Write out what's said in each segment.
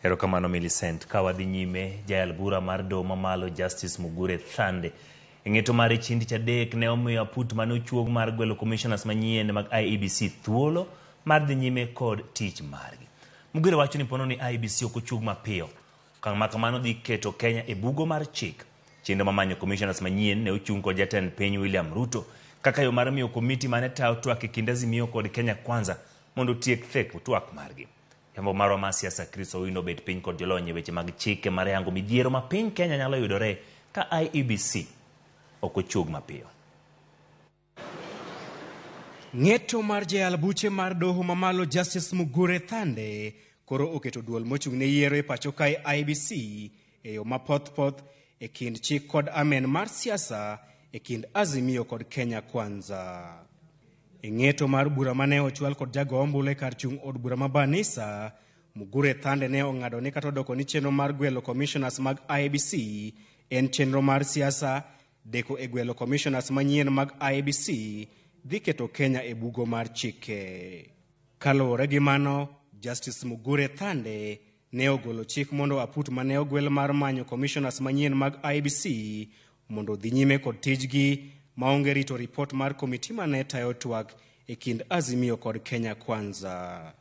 Erokamano, Millicent. Ka wadhi nyime, jayal bura mar doho mamalo Justice Mugure Thande e ng'eto mare chieng' tich adek ne omiyo aput mane ochuog mar gwelo commissioners manyien mag IEBC thuolo mar dhi nyime kod tich margi. Mugure wacho ni pono ni IEBC ok ochuog mapiyo, okang' ma kamano dhi keto Kenya e bugo mar chik. Chenro mar manyo commissioners manyien ne ochung' kod jatend piny William Ruto kaka yo mar miyo komiti mane tayo twak e kind Azimio kod Kenya Kwanza mondo otiek theko twak margi. Jambo marwa mar siasa Chris Owino obet piny kod jolony e weche mag chike mar yango midhiero ma piny Kenya nyalo yudore ka IEBC ok ochuog mapiyo. Ng'eto mar jayal buche mar doho mamalo Justice Mugure Thande koro oketo duol mochung' ne yiero e pacho kae IEBC e yo mapothpoth e kind chik kod amen mar siasa e kind Azimio kod Kenya Kwanza. E ng'eto mar bura mane ochwal kod jago ombulu e kar chung' od bura ma Banisa, Mugure Thande ne ong'ado ni kata odoko ni chenro mar gwelo commissioners mag IEBC en chenro mar siasa, deko e gwelo commissioners manyien mag IEBC dhi keto Kenya e bugo mar chike. Kaluwore gi mano, Justice Mugure Thande ne ogolo chik mondo aput mane ogwel mar manyo commissioners manyien mag IEBC mondo odhi nyime kod tijgi maonge rito ripot mar komiti mane tayo twak e kind Azimio kod Kenya Kwanza.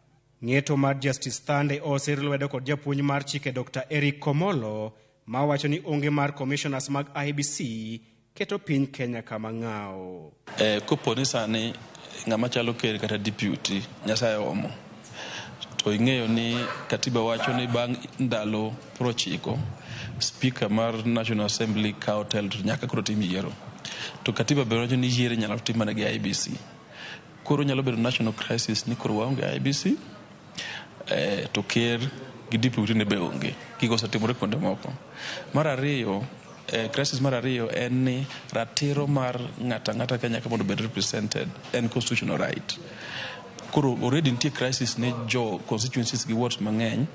Ng'eto mar Justice Thande osir lwedo kod japuonj mar chike Dr. Eric Komolo mawacho ni onge mar commissioners mag IEBC keto piny Kenya kama ng'awo. Kopo ni sani ng'ama chalo ker kata deputy Nyasaye omo to ing'eyo ni katiba wacho ni bang' ndalo 90 speaker mar National Assembly kawo telo to nyaka koro tim yiero. To katiba be wacho ni yiero inyalo tim mana gi IEBC. Koro nyalo bedo national crisis ni koro waonge IEBC, to ker gi deputy ne be onge. Gigo osetimore kuonde moko. Mar ariyo, crisis mar ariyo en ni ratiro mar ng'ato ang'ata Kenya ka mondo obed represented en constitutional right. Koro already nitie crisis ne jo constituencies gi wards mang'eny,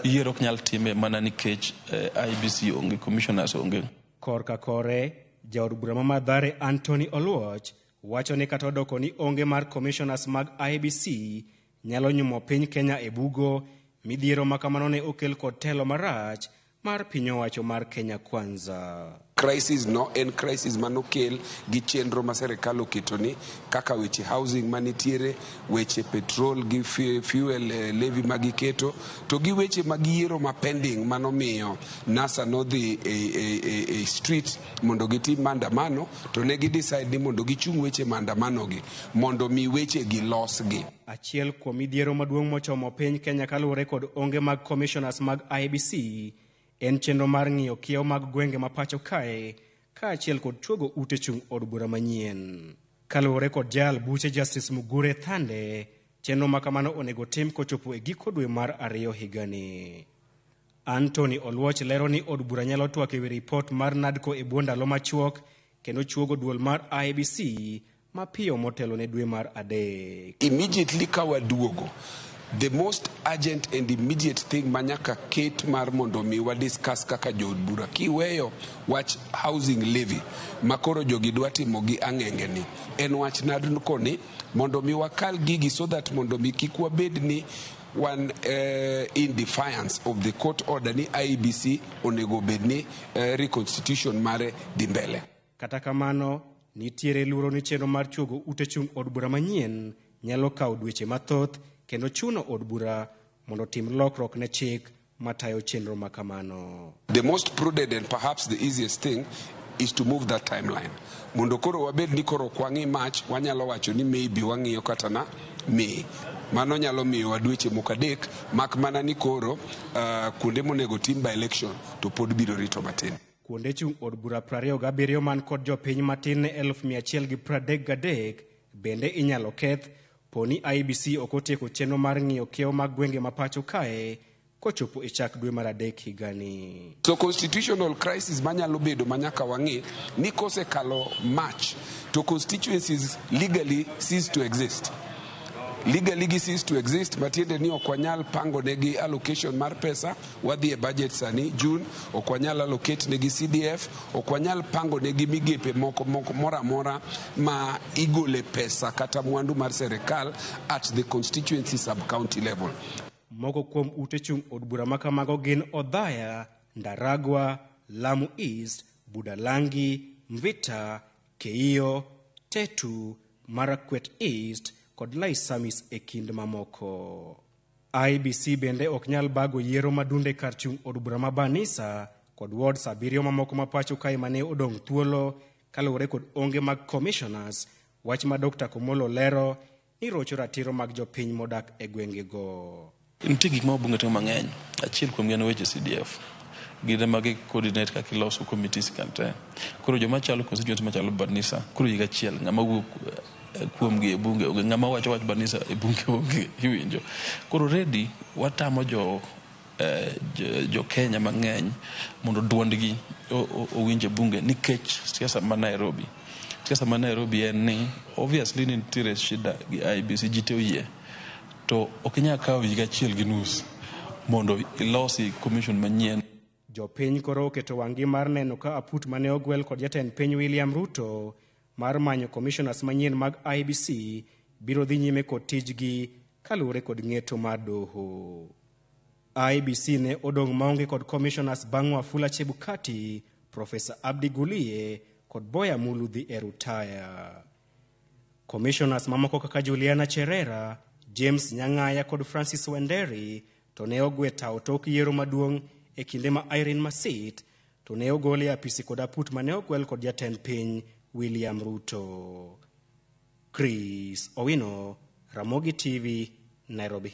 yiero ok nyal time mana nikech IEBC onge, commissioners onge. Korka kore, jaod bura ma Mathare Anthony Oluoch wacho ni kata odoko ni onge mar commissioners mag IEBC nyalo nyumo piny Kenya e bugo, midhiero ma kamano ne okel kod telo marach mar piny owacho mar Kenya Kwanza. Crisis no en crisis manokel gi chenro ma serikal oketo ni kaka weche housing manitiere, weche petrol gi fuel levy magiketo, to gi weche mag yiero ma pending manomiyo NASA nodhi e street mondo gitim maandamano, to ne gi decide ni mondo gichung weche maandamano gi mondo mi weche gi losgi. Achiel kuom midhiero maduong' mochomo piny Kenya kaluwore kod onge mag commissioners mag IEBC en chenro mar ng'iyo kiewo mag gwenge ma pacho kae kaachiel kod chuogo ute chung' od bura manyien. Kaluwore kod jayal buche Justice Mugure Thande, chenro ma kamano onego tim kochopo e giko dwe mar ariyo higani. Anthony Oluoch lero ni od bura nyalo twak ewi ripot mar NADCO e bwo ndalo machuok kendo chuogo duol mar IEBC mapiyo motelo ne dwe mar adek. Immediately ka waduogo, the most urgent and immediate thing manyaka ket mar mondo mi wa discuss kaka jood bura kiweyo wach housing levy makoro jogi dwa timo gi ang'enge ni en wach NADCO ni mondo mi wakal gigi so that mondo mi kik wabed ni wan in defiance of the court order ni IEBC onego bed ni reconstitution mare dhi mbele. Kata kamano, nitiere luoro ni chenro mar chuogo ute chung' od bura manyien nyalo kawo dweche mathoth kendo chuno od bura mondo otim lokruok ne chik matayo chenro ma kamano. The most prudent and perhaps the easiest thing is to move that timeline. Mondo koro wabed ni koro ok wang'i March, wanyalo wacho ni maybe wang'iyo kata na May. Mano nyalo miyowa dweche moko adek, mak mana ni koro kuonde monego tim by election to pod biro rito matin. Kuonde chung' od bura 27 man kod jopiny matin ne 133,000 bende inyalo keth poni IEBC ok otieko chenro mar ng'iyo kiewo mag gwenge ma pacho kae kochopo e chak dwe mar adek higani. So constitutional crisis manyalo bedo manyaka wang'i ni kosekalo March to constituencies legally cease to exist. Legally gi cease to exist, matiende ni ok wanyal pango negi allocation mar pesa, wadhi e budget sani June, ok wanyal allocate negi CDF, ok wanyal pango negi migepe moko moko moro amora ma igole pesa kata mwandu mar serikal at the constituency sub-county level. Moko kuom ute chung' od bura ma kamago gin Othaya, Ndaragwa, Lamu East, Budalangi, Mvita, Keiyo, Tetu, Marakwet East kod Laisamis e kind mamoko. IEBC bende ok nyal bago yiero madunde kar chung' od bura ma Banisa kod wards 7 mamoko ma pacho kae mane odong' thuolo kaluwore kod onge mag commissioners, wach ma Dr. Komolo lero ni rocho ratiro mag jopiny modak e gwengego. Nitie gik ma wabunge timo mang'eny. Achiel kuom gi en weche CDF. Gin ema gi coordinate kaka iloso committees kan te. Koro joma chalo constituency machalo Banisa, koro higa achiel ng'ama wuok kuomgi e bunge onge, ng'ama wacho wach Banisa e bunge onge, iwinjo. Koro already watamo jo Kenya mang'eny mondo duondgi owinj e bunge nikech siasa ma Nairobi. Siasa ma Nairobi en ni obviously ni nitiere shida gi IEBC, ji te oyie. To ok inyal kawo higa achiel gi nus mondo ilosi commission manyien. Jopiny koro oketo wang'gi mar neno ka aput mane ogwel kod jatend piny William Ruto mar manyo commissioners manyien mag IEBC biro dhi nyime kod tijgi kaluwore kod ng'eto mar doho. IEBC ne odong' maonge kod commissioners bang' Wafula Chebukati, Profesa Abdi Gulie kod Boya Mulu dhi e rutaya. Commissioners mamoko kaka Juliana Cherera, James Nyang'aya kod Francis Wenderi to ne ogwe tao tok yiero maduong' e kinde ma Irene Masit to ne ogol e apisi kod aput mane ogwel kod jatend piny William Ruto. Chris Owino, Ramogi TV, Nairobi.